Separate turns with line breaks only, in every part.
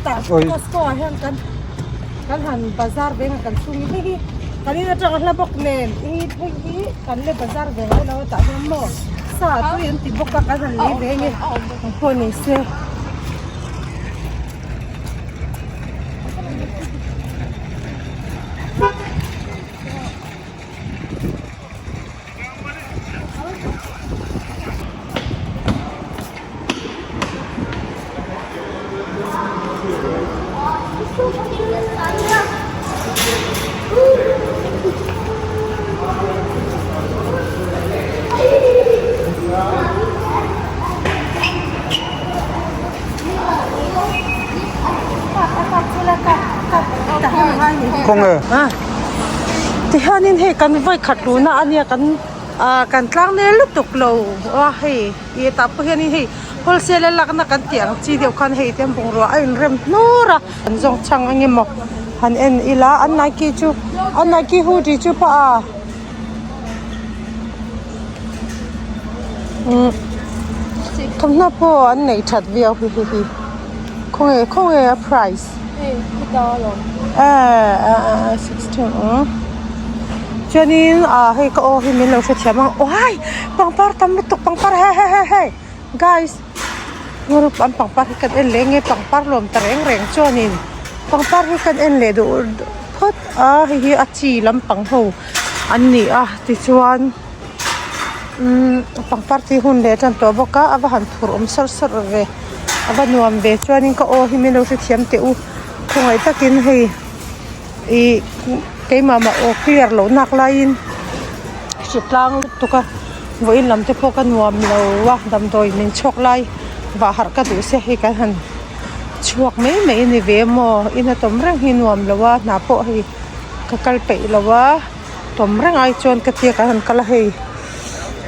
Hetah Costco ah hian kan kan han bazar ve nga kan chhung hi hei hi kan in atanga hla bawk nen i hei hi kan la bazar ve ngai lo a tah hian maw sa tui an ti bawk a kan han lei ve nge ang pawh ni se.
Khawnge?
Tihianin hei kan vawi khat luhna a nia kan ah kan tlang nel lutuk lo a hei ih tah pawh hianin hei wholesale a lakna kan tih ang chi deuh khan hei te bungrua a inrem hnur a an zawng chhang ang emaw han en ila an nike chu an nike hoodie chu pawh a umm thawmhnaw pawh an neih that viau hi hei hi khawnge khawnge a price eh 16 umm chuanin ah hei ka aw hi min lo hrethiam ang uai pangpar tam lutuk pangpar he he he hei guys an pangpar hi kan en leh nge pangpar lawm ta reng reng chuanin pangpar hi kan en leh duh phawt a hei hi a chi lampang ho an ni a tichuan umm pangpar tih hun leh tan tawh bawk a a va han phur awm sawrh sawrh ve a va nuam ve chuanin ka aw hi min lo hrethiam teh u khawngaih takin hei ih keimah mah aw clear loh nak laiin hritlang lutuk a vawiin lam te pawh ka nuam lo a damdawi min chhuak lai vah harh ka duh se hei kan han chhuak mai mai a ni ve maw ina tawm reng hi nuam lo a hna pawh hei ka kal peih lo a tawm reng ai chuan ka tia kan han kal a hei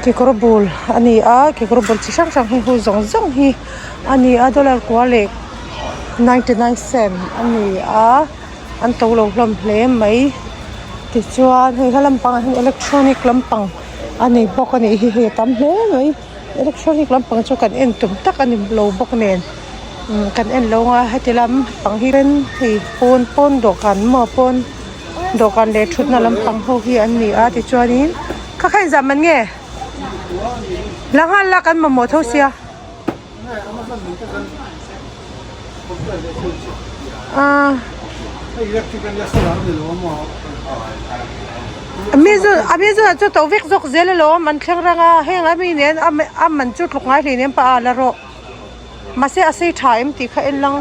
kekawr bul a ni a kekawr bul chi hrang hrang hi hu zawng zawng hi a ni a dollar kua leh 99 cent a ni a an to lo hlawm hle mai tichuan hei he lampangah hian electronic lampang a ni bawk a nih hi hei a tam hle mai electronic lampang chu kan en tum tak a ni lo bawk nen kan en lo anga heti lam pang hi hei pawn pawn dawhkan maw pawn dawhkan leh thutna lampang ho hi an ni a tichuanin kha kha inzah man nge la nghal la kan mamawh tho sia. Amazon ah chu to vek zawk zel alawm an thleng rang a heng ami nen a man chu tluk ngai hlei nem pah a la rawh mahse a sei tha em tih kha en lang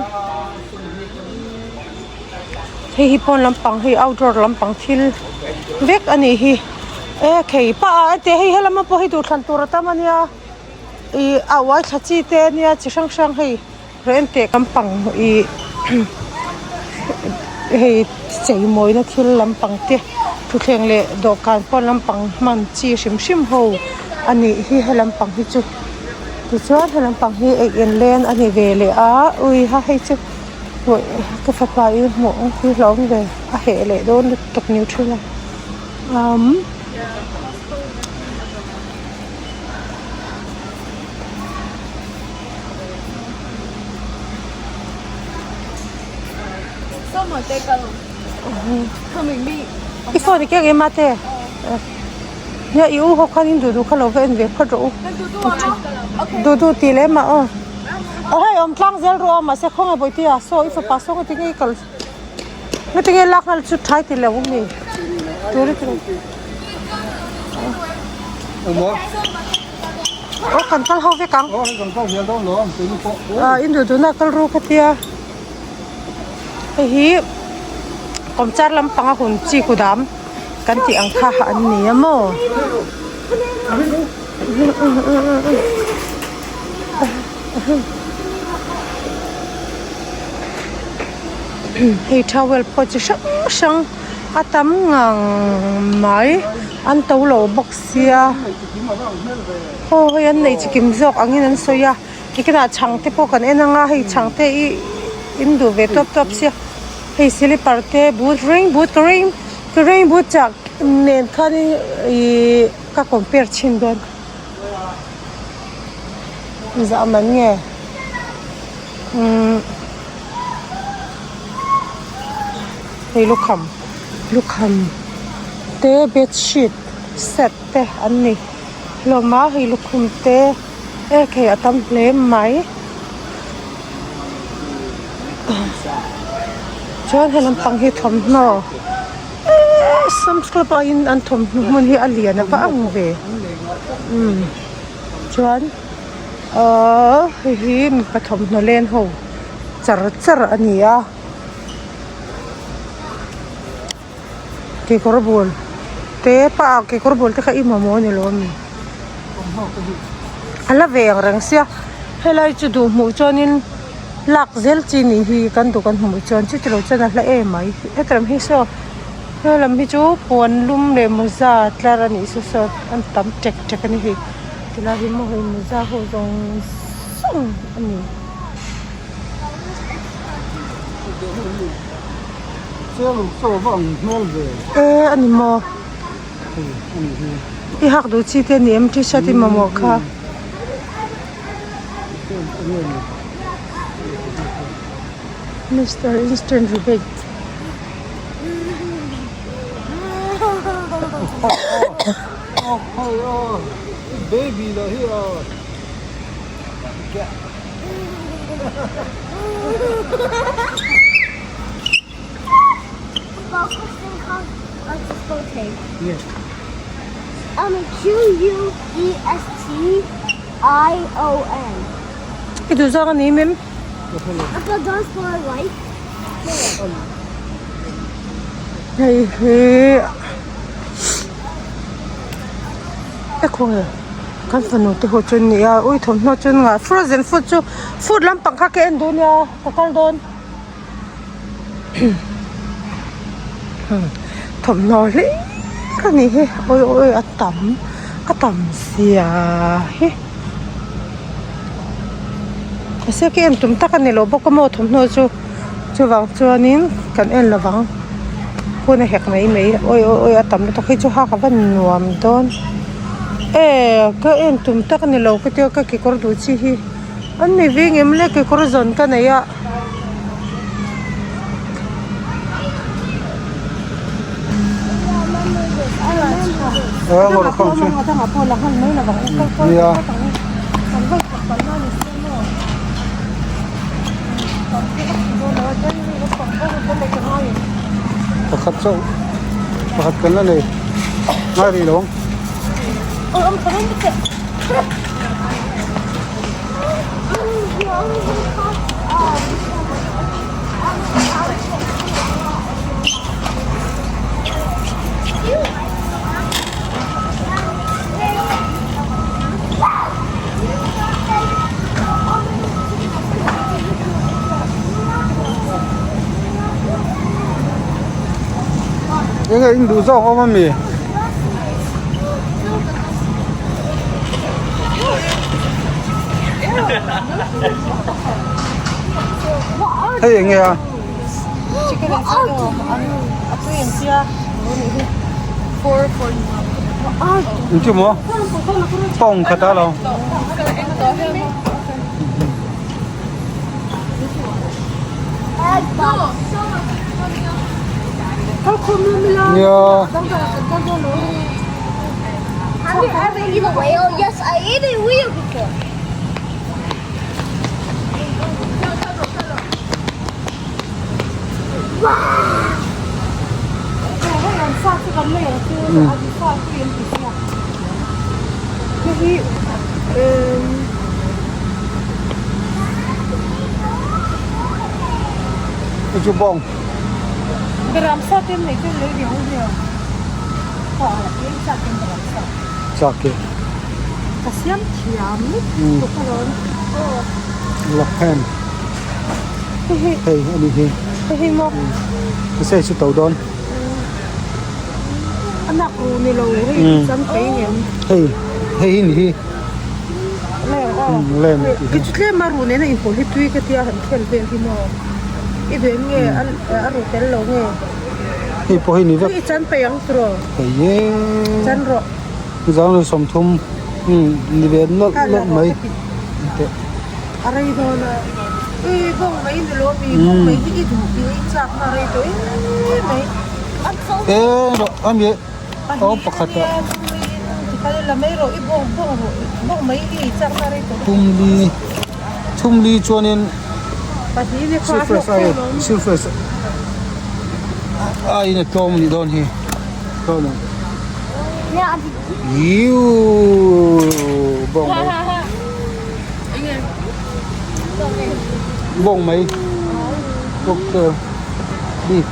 hei hi pawn lampang hei outdoor lampang thil vek a nih hi e khei pah a ente hei helama pawh hi duhthlan tur a tam a nia. Ih a uai thla chi te ania chi hrang hrang hei reng teh lampang ih hei chei mawina thil lampang te thutthleng leh dawhkan pawh lampang hman chi hrim hrim ho a nih hi he lampang hi chu tichuan he lampang hi ei in len a ni ve leh a ui ha hei chu ka fapa in hmuh ang hi hlauhawm ve a heh leh dawn lutuk nutella umm. I phone i keng em a te nia i u ho khan in duh duh kha lo va en ve phawt rawh u duh duh tih leh mah aw aw hei awm tlang zel rawh aw mahse khawngaih bawihte ah saw i fapa saw nga tinge i kal nga tinge lak nghal chu thai ti lo ami tur i ti lo. Aw kan kal ho vek ang. Ah in duh duhna kal ru ka tia. Hei hi kawmchar lampanga hun chi kudam kan tih ang kha an ni a maw. Hei towel pawh chi hrang hrang a tam ngang mai an to lo bawk sia aw hei an nei chikim zawk angin an sawi a tikinah chhang te pawh kan en anga hei chhang te hi in duh ve tawp tawp sia hei slipper te boot ring boot ka ring ka ring boot chak nen khan ihh ka compare chhin dawn zah man nge umm. Hei lukham lukham te bedsheet set te an ni hlawm a hei lukhum te e khei a tam hle mai chuan he lampang hi thawmhnaw eee sam's club ah hian an thawmhnaw hmun hi a lian a va ang ve umm chuan ahh hei hi mipa thawmhnaw len ho char char a ni a. Kekawr bul te pa kekawr bul te kha i mamawh a ni lo ami a la ve ang reng sia helai chu duh hmuh chuanin lak zel chi nih hi kan duh kan hmuh chuan chuti lo chuan a hla em mai hetlem hi saw helam hi chu puan lum leh mawza tlar a nih saw saw an tam tek tek a ni hei tilai hi maw hei mawza ho zawng zawng a ni. E a ni maw i hak duh chi te a ni em t-shirt i mamawh kha. Mister instant rebate. I duh zawk a ni mem. Hei hi e khawnge kan fanu te ho chu an ni a ui thawmhnaw chu an ngah frozen food chu food lampang kha ka en duh nia ka kal dawn. Thawmhnaw hlir a nih hi awi awi a tam a tam zia hi mahse ka en tum tak a ni lo bawk a maw thawmhnaw chu chuvang chuanin kan en lo vang hun a hek mai mai awi awi awi a tam lutuk hi chu hak a va nuam dawn e ka en tum tak a ni lo ka tia ka kekawr duh chi hi an ni veng em le kekawr zawn ka nei a.
Pakhat chauh pakhat kan la nei ngai rih lo ang. Enge in duh zawk awm ami? Hei eng nge a? Engti maw? Pawng khat a lo. Nia.
Have you ever eaten a whale? Yes, I ate a whale before.
Hei chu bawng. Chak e.
Ka siam thiam lutuk alawm.
Lakhen. Hei a nih hi.
Hei hi maw?
Mahse chu to dawn.
A nak ru ni lo hei chan phei ngem.
Hei hei hi nih hi.
Lem aw.
Lem.
Ki chu tlem a ru nena inpawlh hi tui ka tia han khel vel hi maw. I duh em nge a ru tel lo nge.
Hei pawh hei ni vek.
Hei i chan peih ang chu rawh.
Hei e.
Chan rawh.
Zang leh 30 ni ve nawlh nawlh mai.
A rei dawn a. Ui bawng mai ni lo mi bawng mai hi i duh i ei chak na rei tawh em mai.
E rawh a mi aw pakhat ah.
Tikhan la mai rawh i bawng bawng rawh bawng mai hi ei chak na rei tawh.
Thumli thumli chuanin silfres ai silfres aiin a tlawm a nih dawn hi tlawm ang iuuuuh bawng mai. Bawng mai cocktail beef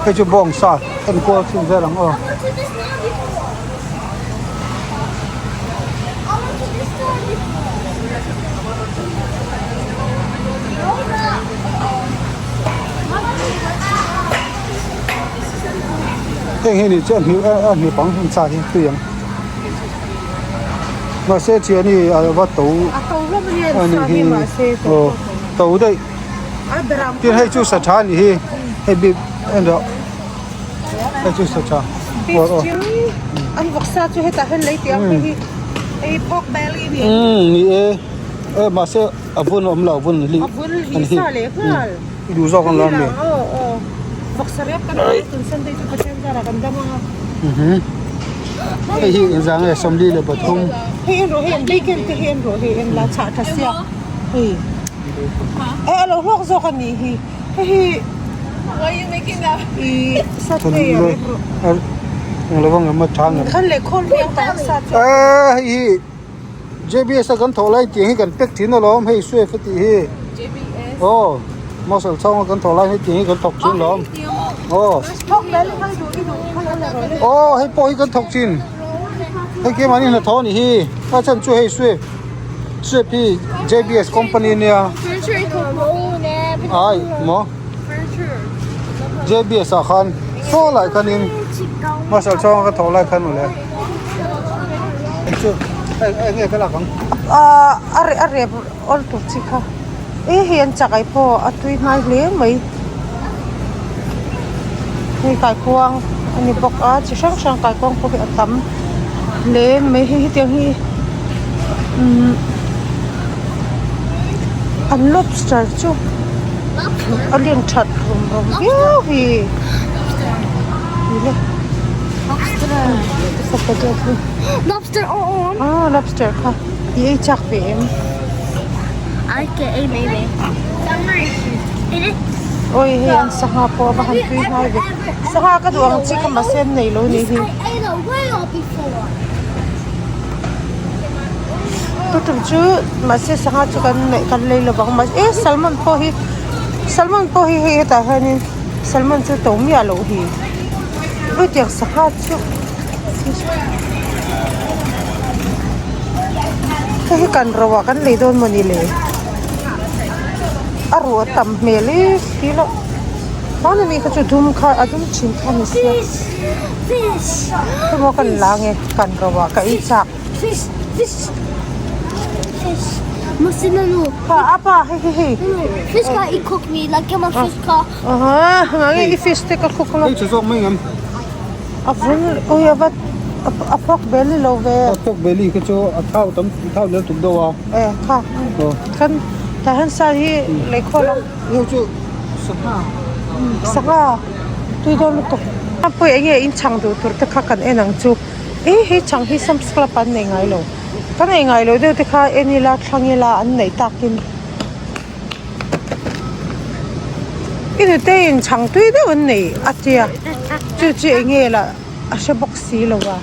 hei chu bawng sa enkawl chhun vel ang aw. Heng hi ni chuan hnih a hnih pang hmun sa hi tui ang mahse chian hi a va to a nih hi aw to daih tin hei chu sa tha a nih hi hei bik en rawh hei chu sa tha aw aw umm ni e e mahse a vun a awm lo a vun li a ni hi i duh zawk ang lo ami hei hi engzah nge 43 englo vang emaw tha ang em hei hi. JBS a kan thawh lai tih hi kan pack thin alawm hei Swift a tih hi aw muscle chhawng a kan thawh lai hei tih hi kan thawk thin alawm aw aw hei pawh hi kan thawk thin hei keimahni hnathawh a nih hi a chhan chu hei Swift Swift hi JBS company ania ai maw JBS ah khan saw lai khanin muscle chhawng a kan thawh lai khan mawle.
Ahh a reh a rep awl tur chi kha e hei an chak ai pawh a tui hnai hle mai hei kaikuang a ni bawk a chi hrang hrang kaikuang pawh hi a tam hle mai hei hetiang hi umm an lobster chu a len that rum rum viau hi.
Lobster aw
Ah lobster kha i ei chak ve em? Awi hei an sangha pawh a va han tui hnai ve sangha ka duh ang chi kha mahse an nei lo ni hi tu tum chu mahse sangha chu kan neih kan lei lovang mahse e salmon pawh hi salmon pawh hi hei hetah hianin. Salmon chu to miah loh hi hetiang sangha chu hei hi kan ro ah kan lei dawn mawni le a ruh a tam hmel e si loh hmana mi kha chu dum kha a dum thin kha ni sia hemaw kan la ange kan ro ah ka ei chak. Apa hei hei hei. Aha i fish te ka cook
lo. Hei chu zawk mai ngam.
A vun ui a va a pork belly lo ve.
A pork belly kha chu a thau tam thau lel tuk deuh a.
E kha. Kan tah hian sa hi lei khawl ang.
Hei chu sangha.
Sangha tui dawn lutuk. A pawi enge in chhang duh tur te kha kan en ang chu. E hei chhang hi Sam's Club an nei ngai lo. Ka nei ngai lo deuh te kha en ila thlang ila an neih takin. I nute in chhang tui deuh an nei a tia chu chu eng nge lah a hre bawk si lo a.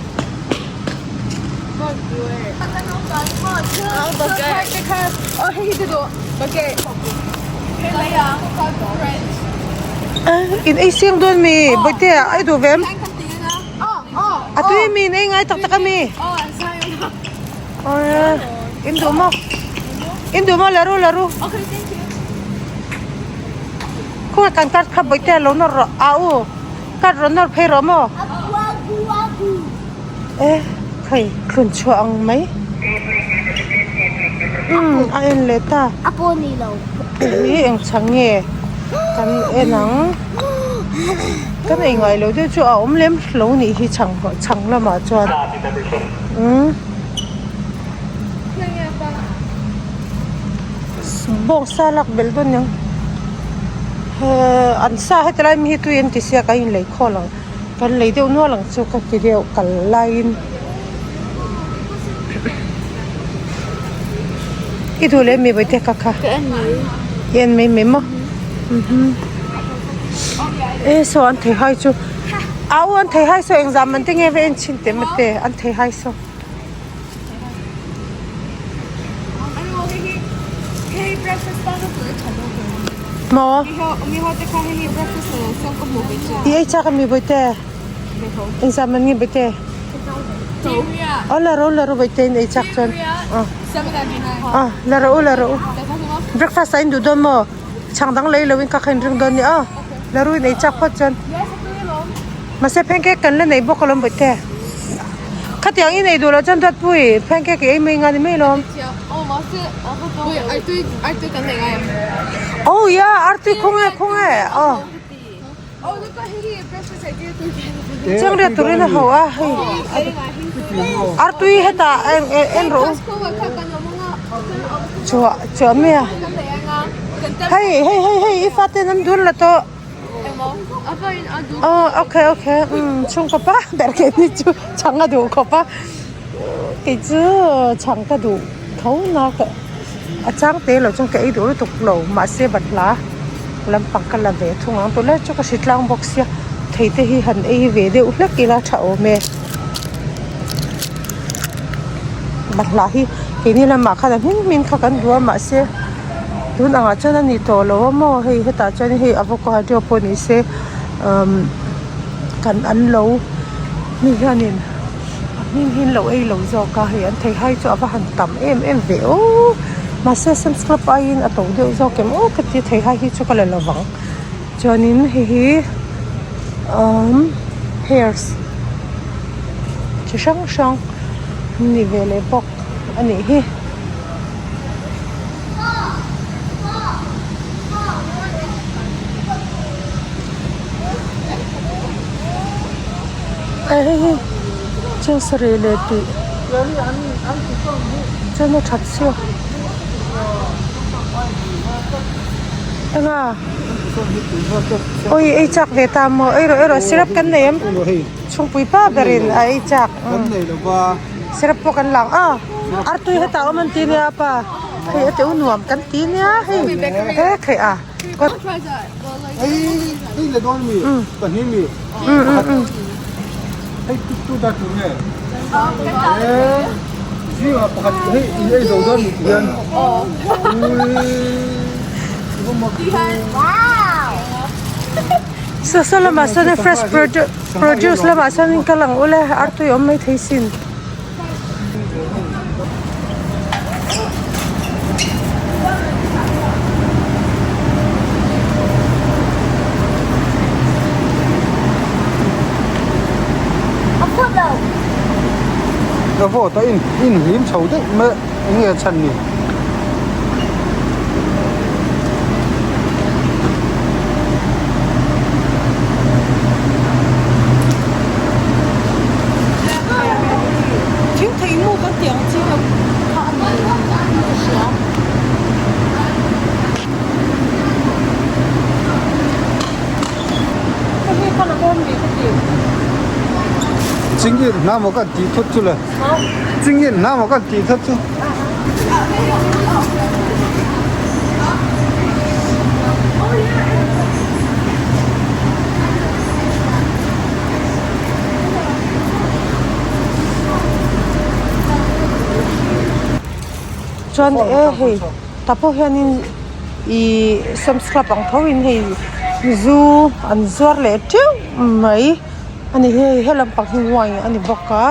In ei siang dawn mi bawihte ah a i duh ve em? A tui mi in ei ngai tak tak a mi? In duh maw? In duh maw la ru la ru. Khawngaih kan card kha bawihte a lo nawr rawh a u card rawn nawr phei rawh maw? E khai thlun chhuah ang mai. Umm a en leh ta. Ih eng chhang nge kan en ang. Kan ei ngai lo deuh chu a awm lem lo nih hi chhang chhang lamah chuan umm bawngsa lak belh dawn niang ehh an sa heti lai mi hi tui an ti sia kan inlei khawl ang kan lei deuh nual ang chu ka ti deuh kal laiin i duh leh mi bawihte ka kha i en mai mai maw e saw an thei hai chu au an thei hai saw engzah man te nge va en chhin teh mate an thei hai saw. Maw i ei chak ami bawihte engzah man nge bawihte aw la rawh la rawh bawihte in ei chak chuan ah la rawh u la rawh u breakfast ah in duh dawn maw chhang dang lei lo in ka kha in ring dawn nia aw la rawh in ei chak phawt chuan mahse pancake kan la nei bawk alawm bawihte. Khatiang i nei duh loh chuan Dawtpui pancake i ei mai nga ni mai lawm. Oh yeah artui khung e khung e aw. Chengriat turin a ho a hei artui hetah en rawh u. Chhuah chhuah mai a hei hei hei hei i fate an dun la tawh. Aw okay okay umm chhungkaw pa ber ke ni chu chhang a duh khawp a kei chu chhang ka duh tho na ka a chang te lo chuan ka ei duh lutuk lo mahse balhla lampang ka la ve thung ang tunlai chu ka hri tlang bawk sia thei te hi han ei ve deuh hlek ila tha awm e balhla hi keini lamah khan a hmin hmin kha kan duh a mahse. Tun angah chuan a ni tawh lo a maw hei hetah chuan hei avocado pawh ni se umm kan an lo mi hianin a hming hi an lo ei lo zawk a hei an thei hai chu a va han tam em em ve aw mahse sam's club aiin a to deuh zawk em aw ka ti thei hai hi chu ka la lo vang chuanin hei hi umm pears chi hrang hrang an ni ve leh bawk a nih hi. Hei hi cheng sarih leh tih chuan a that chiah eng a awi ei chak ve ta maw ei rawh ei rawh syrup kan nei em chhungpui pa berin a ei chak syrup pawh kan lang a. Artui hetah awm an ti nia pa hei a teuh nuam kan ti nia hei he theih a saw lamah sawn fresh produce lamah sawn kal ang ule artui awm maithei sin.
Ka vote a in in hlim chho deuh mai eng nge a chhan ni.
Thing thei mu kan tih ang chi deuh kha a ni in ka hria. Hei hi ka la dawn ni ka ti.
Chingit hna maw kan tih thut chu le. Chingit hna maw kan tih thut chu.
Chuan e hei tah pawh hianin ihh sam's club ang tho in hei zu an zuar leh teuh mai a ni hei he lampang hi wine a ni bawk a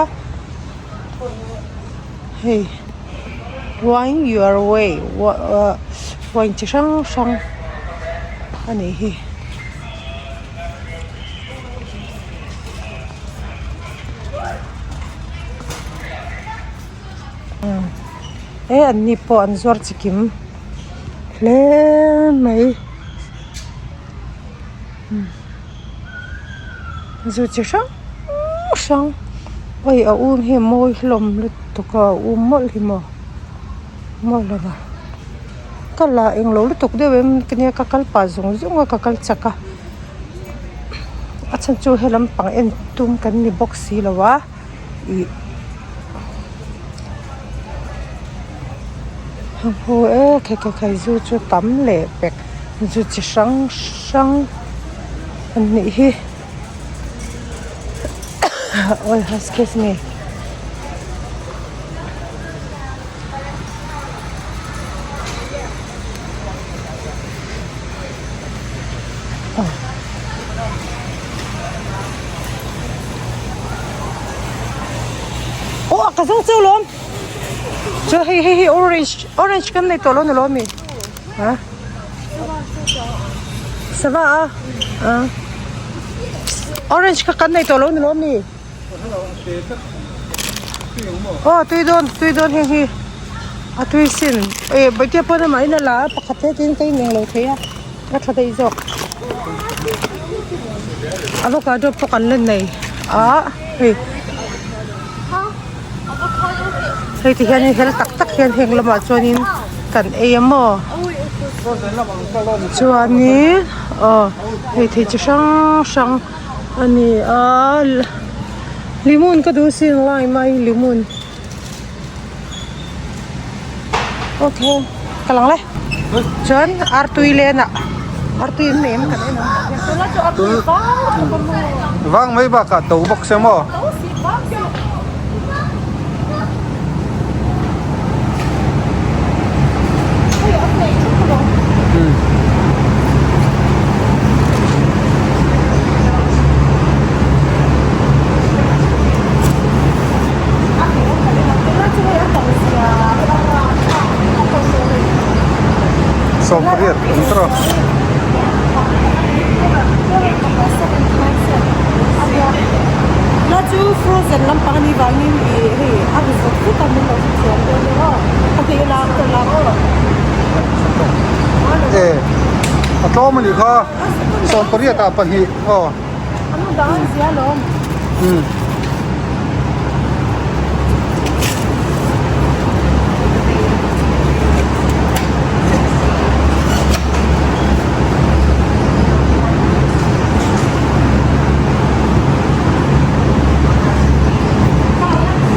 hei wine your way wine chi hrang hrang a nih hi. He an ni pawh an zuar chikim hle mai. Zu chi hrang hrang awi a um hi a mawi hlawm lutuk a a um mawlh hi maw mawlh lo va ka la englo lutuk deuh em ka nia ka kal pah zung zung a ka kal chak a a chhan chu he lampang en tum kan ni bawk si lo a ih hmu e khai khai khai zu chu tam leh pek zu chi hrang hrang an nih hi awi excuse me. Aw ka zawng cheu lawm chu hei hei hi orange orange kan nei tawh lo ni lawm mi ha sava a a orange kha kan nei tawh lo ni lawm mi aw tui dawn tui dawn heng hi a tui sin eh bawihte pawn amah in a la a pakhat te tin ka ineng lo thei a a tha daih zawk avocado pawh kan la nei a hei hei ti hian in hel tak tak hian heng lamah chuanin kan ei a maw chuanin aw hei thei chi hrang hrang. A ni a lemon ka duh sin lime ai lemon okay ka lang le chuan artui len ah artui an nei em kan en ang tunlai chu artui vang
vang mai bakah to bawk se maw. Sawmpariat an tawh.
La chu frozen lampang a nih vangin ih hei a ri vut vut a min lo hrethiam dawn nia aw a hei la ka la aw
E a tlawm a nih kha sawmpariat ah pahnih aw
an dang an zia alawm
umm.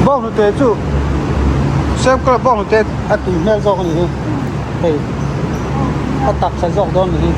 Bawng hnute chu same colour bawng hnute a tui hmel zawk a ni hi hei a taksa zawk dawn a ni hi.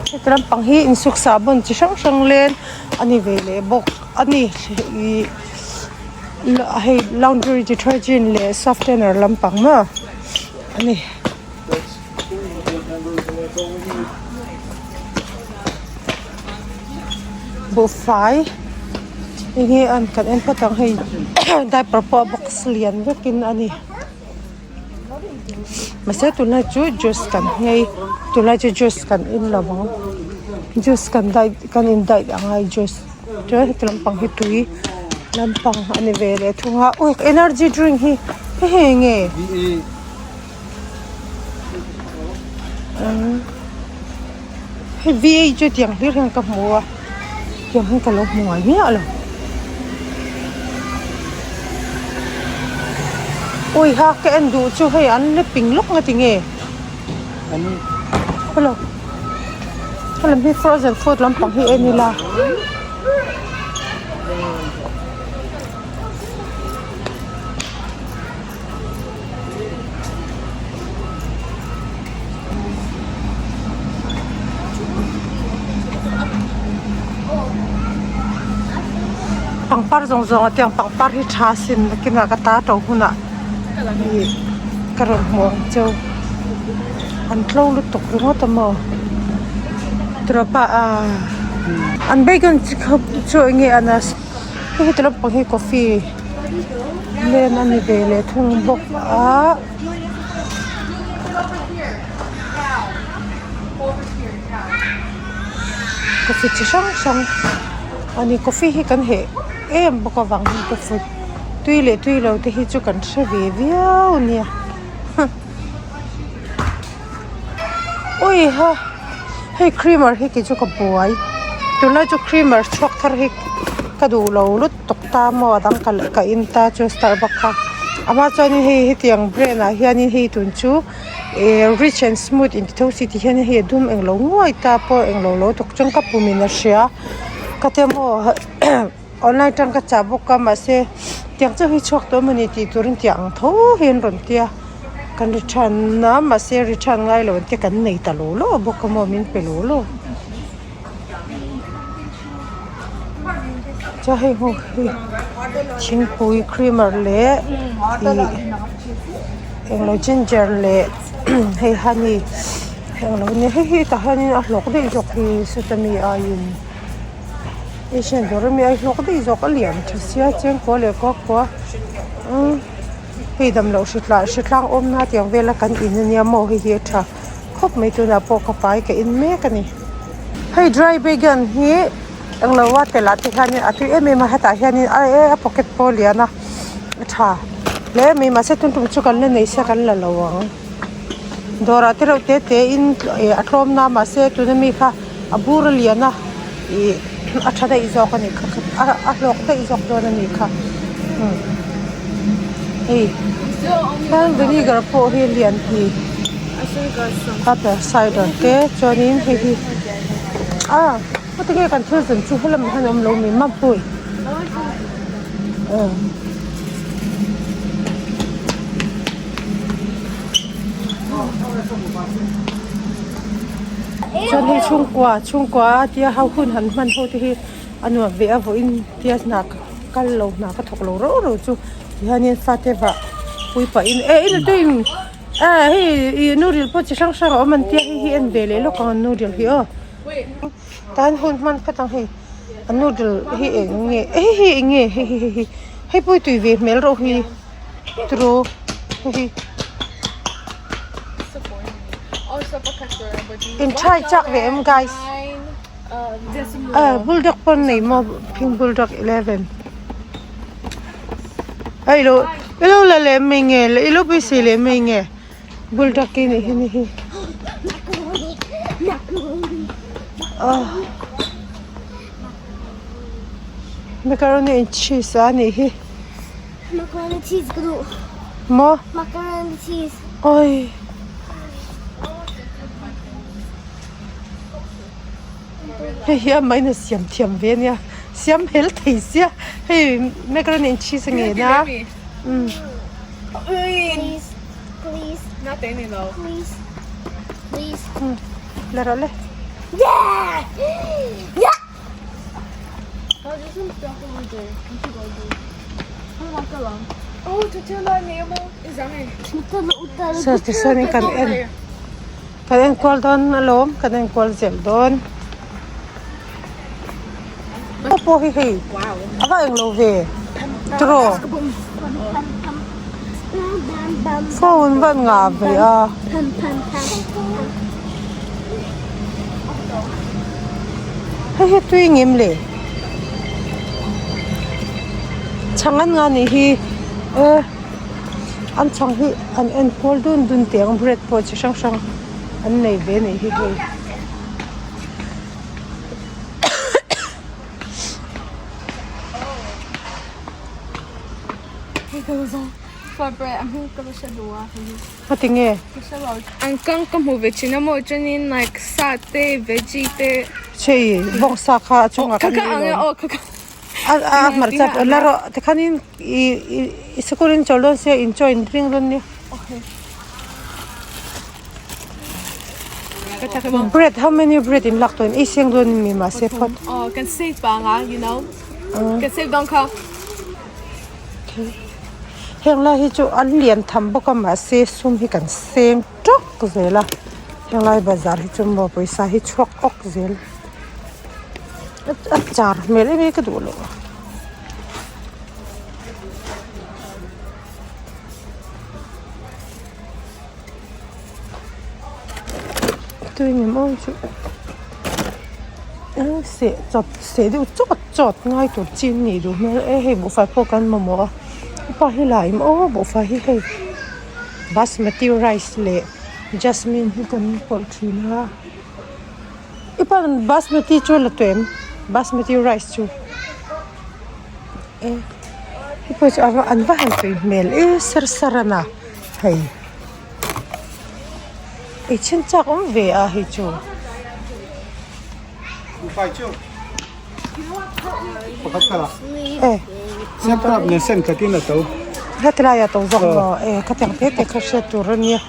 Heti lampang hi insuk sahbawn chi hrang hrang len a ni ve leh bawk a ni ih hei laundry detergent leh softener lampang maw a ni. Buhfai enge an kan en phawt ang hei diaper pawh a box lian vekin a ni mahse tunlai chu juice kan nghei tunlai chu juice kan in lo ang juice kan diet kan in diet ang a juice chuan heti lampang hi tui lampang a ni ve leh thung a aw energy drink hi hei hi enge. Hei V chu tiang hlir hian ka hmu a tiang hian ka lo hmu ngai miah lo awi ha ka en duh chu hei an la ping lawk nga tinge hello helam hi frozen food lampang hi en ila. Pangpar zawng zawng ah tiang pangpar hi tha sin nakinah ka ta to hunah ih ka rawn hmuh ang cheu. An tlo lutuk ringawt a maw trawpa a an bacon chi kha chu eng nge an a hei heti lampang hi coffee lane a ni ve leh thung bawk a. Coffee chi hrang hrang a ni coffee hi kan heh em bawk avang hian coffee tui leh tui lo te hi chu kan hre ve viau a nia. Ui ha hei creamer hi kei chu ka buai tunlai chu creamer chhuak thar hi ka duh lo lutuk ta maw a dang ka in ta chu starbucks kha a hma chuanin hei hetiang brand ah hianin hei tun chu eh rich and smooth in ti tho si ti hian hei a dum englo nguai ta pawh englo lo tuk chuan ka pum in a hria ka tia maw. Online tang ka chah bawk a mahse tiang chiah hi chhuak tawh emawni tih turin tiang ang tho hi an rawn tia kan return a mahse return ngai lo te kan nei ta lo lo bawk a maw min pe lo lo chuan hei ho hi thingpui creamer leh ih englo ginger leh hei honey englo nia hei hi tah hianin a hlawk daih zawk hi sawta mi aiin. Asian dawr ami a hlawk daih zawk a lian tha sia chengkaw leh kua kua umm hei damloh hri tlah hri tlang awmna tiang vela kan in ania maw hei hi a tha khawp mai tunah pawh ka pai ka in mek a ni hei dry vegan hi englo a telh ah te hianin a tui em em a hetah hianin a e a pocket pawh a lian a a tha hle mai mahse tun tum chu kan la nei sia kan la lo ang dawrah te reuh te te in ih a tlawm na mahse tuna mi kha. A bur a lian a ih a tha daih zawk a nih kha a hlawk daih zawk dawn a nih kha umm hei chuan vinegar pawh hi lian hi apple cider te chuanin hei hi ah heti nge kan thil zawn chu helamah hian a awm lo mi mapui aw. Chuan hei chhungkua chhungkua tia ho hun han hman ho te hi a nuam ve a vawiin tia hna ka kal lo hna ka thawk lo rauh rauh chu tihianin fate vah pui pahin eh in tuin eh hei ih noodle pawh chi hrang hrang a awm an tia hei hi en ve leh lawk ang an noodle hi aw tan hun hman phawt ang hei a noodle hi eng nge hei hi eng nge hei hi hei hi hei pawh hi tui ve hmel reuh hi tiraw hei hi. In try chak ve em guys ah bulldog pawn nei maw phing bulldog 11 ai lo ilo la leh mai nge ilo beisei leh mai nge bulldog hi ni hi ni hi ah macaroni and cheese a nih hi
Macaroni cheese ka duh.
Maw?
Macaroni cheese.
Oi. Hei hi a main a siam thiam ve ania. Siam hel thei sia. Hei macaroni and cheese a nge na.
Um. Please. Please. Please. Please.
Um. La rawh le.
Yeah! Yeah!
Sir tichuanin kan en kan enkual dawn alawm kan enkual zel dawn aw pawh hi hei a va englo ve tiraw phone va an ngah ve a. Hei hi tui ngem le chhang an nga nih hi e an chhang hi an en kual dun dun teh ang bread pawh chi hrang hrang an nei ve nih hi hei. Heti nge?
An kang ka hmu ve thin a maw chuanin like sa te veggie te.
Chei bawngsa kha a chungah khan
Kha ang e aw kha kha.
A a hmarcha la rawh tikhanin i i sikul in chawl dawn sia in chaw in ring dawn nia. Bread how many bread in lak tawh in ei seng dawn mi mahse phawt.
Aw kan save pang a you know kan save dawn kha.
Heng lai hi chu an lian tham bawk a mahse sum hi kan seng tawk zel a. Helai bazar hi chu maw pawisa hi chhuak awk zel a char hmel em em ka duh loh. Tui ni maw chu eng seh chawp seh deuh chawt chawt ngai tur chi an nih duh hmel e hei buhfai pawh kan mamawh a pa hi la im aw buhfai hi hei basmati rice leh jasmine hi kan pawlh thin a i pawn basmati chu la tawh em basmati rice chu e hei pawh chu an va han tui hmel e sar sar a na hei. Ei chhin chak awm ve a hei chu. E. Heti laiah to zawk maw e khatiang te te kha hriat tur a nia.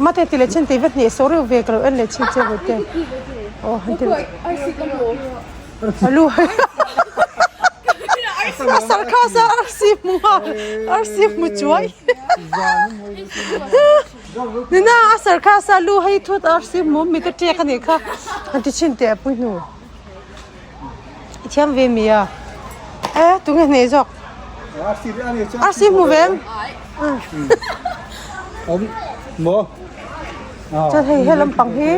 Mate ti leh chin tih vet nih saw reuh ve ka lo en leh chin che vawi te. Aw han ti leh. Alu A sarkhas a arsi hmu nghal arsi hmu chuai Nina a sarkhas a lu hei thut arsi hmu mit a ṭek a nih kha han ti chhin teh a pui hnu i thiam ve mi a e tunge hneh zawk arsi hmu ve em Chuan hei he lampang hi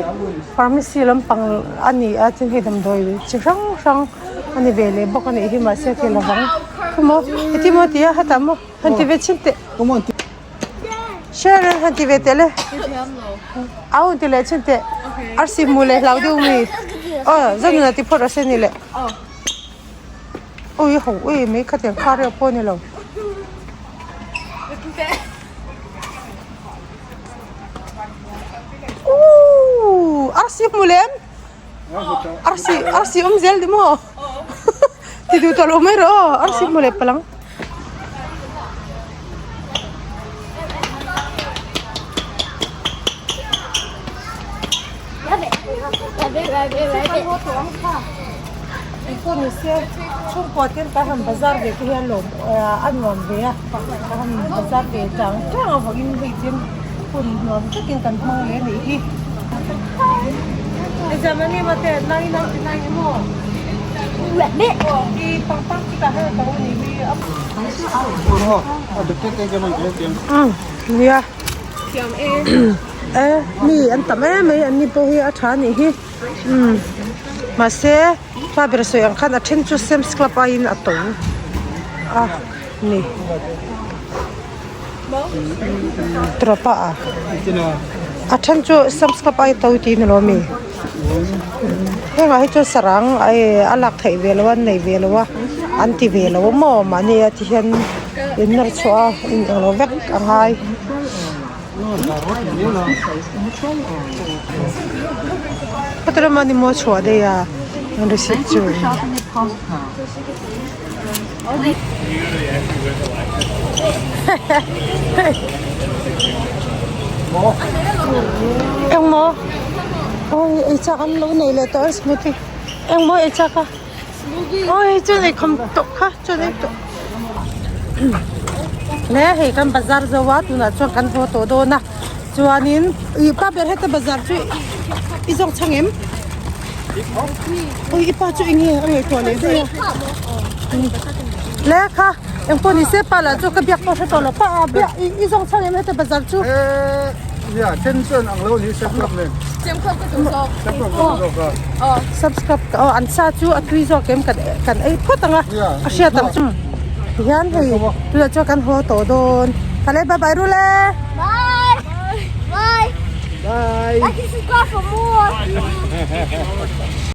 pharmacy lampang a ni a chuan hei damdawi chi hrang hrang a ni ve leh bawk a nih hi mahse a ti lovang khaw maw engtin maw a ti a hetah maw han ti ve chhin teh Sharon han ti ve teh le au han ti leh chhin teh arsi hmuh leh hlau deuh mi aw zanuna ti phawt rawh se ni leh ui ho ui mai khatiang kha reuh pawh a ni lo. Ooh arsi hmu lem arsi arsi awm zel ni maw ti duh tawh lo mai rawh aw arsi hmu leh palang. Chhungkua ten ka han bazar ve te hian lawm a nuam ve a ka han bazar ve chang chang avangin hei chuan hun nuam takin kan hmang leh a nih hi. Exam a ni mate 999 emaw i pangpar chutah hian a to a nih hi a. Nia. E mi an tam em mai an ni pawh hi a tha a nih hi umm mahse pa ber sawi ang khan a then chu Sam's Club aiin a to a ni trawpa a a then chu Sam's Club ai to tih a ni lo ami hengah hi chuan sarang a lak theih ve loh a an nei ve loh a an ti ve lo a maw mahni a ti hian in nawr chhuah a in englo vek a ngai. Heti lama ni maw chhuah daih a an receipt chu. Engmaw awi ei chak an lo nei leh tawh a smoothie engmaw ei chak a awi chuan ei khawm tawh kha chuan ei tawh le hei kan bazar zo a tunah chuan kan haw tawh dawn a chuanin ih pa ber heta bazar chu i zawk chhang em ui i pa chu eng nge a ngaihtuah leh daih a le kha engpawh ni se pa lah chu ka biak pawh hre tawh lo pa a biak i zawk chhang em heta bazar chu
ya then chuan ang lo ni subscribe nen
subscribe ka duh zawk
aw subscribe aw an sa chu a tui zawk em kan kan ei phawt ang a a hriat ang chu tihian hei tunah chuan kan haw tawh dawn kale bye bye rul e
bye bye
bye
like and subscribe for more.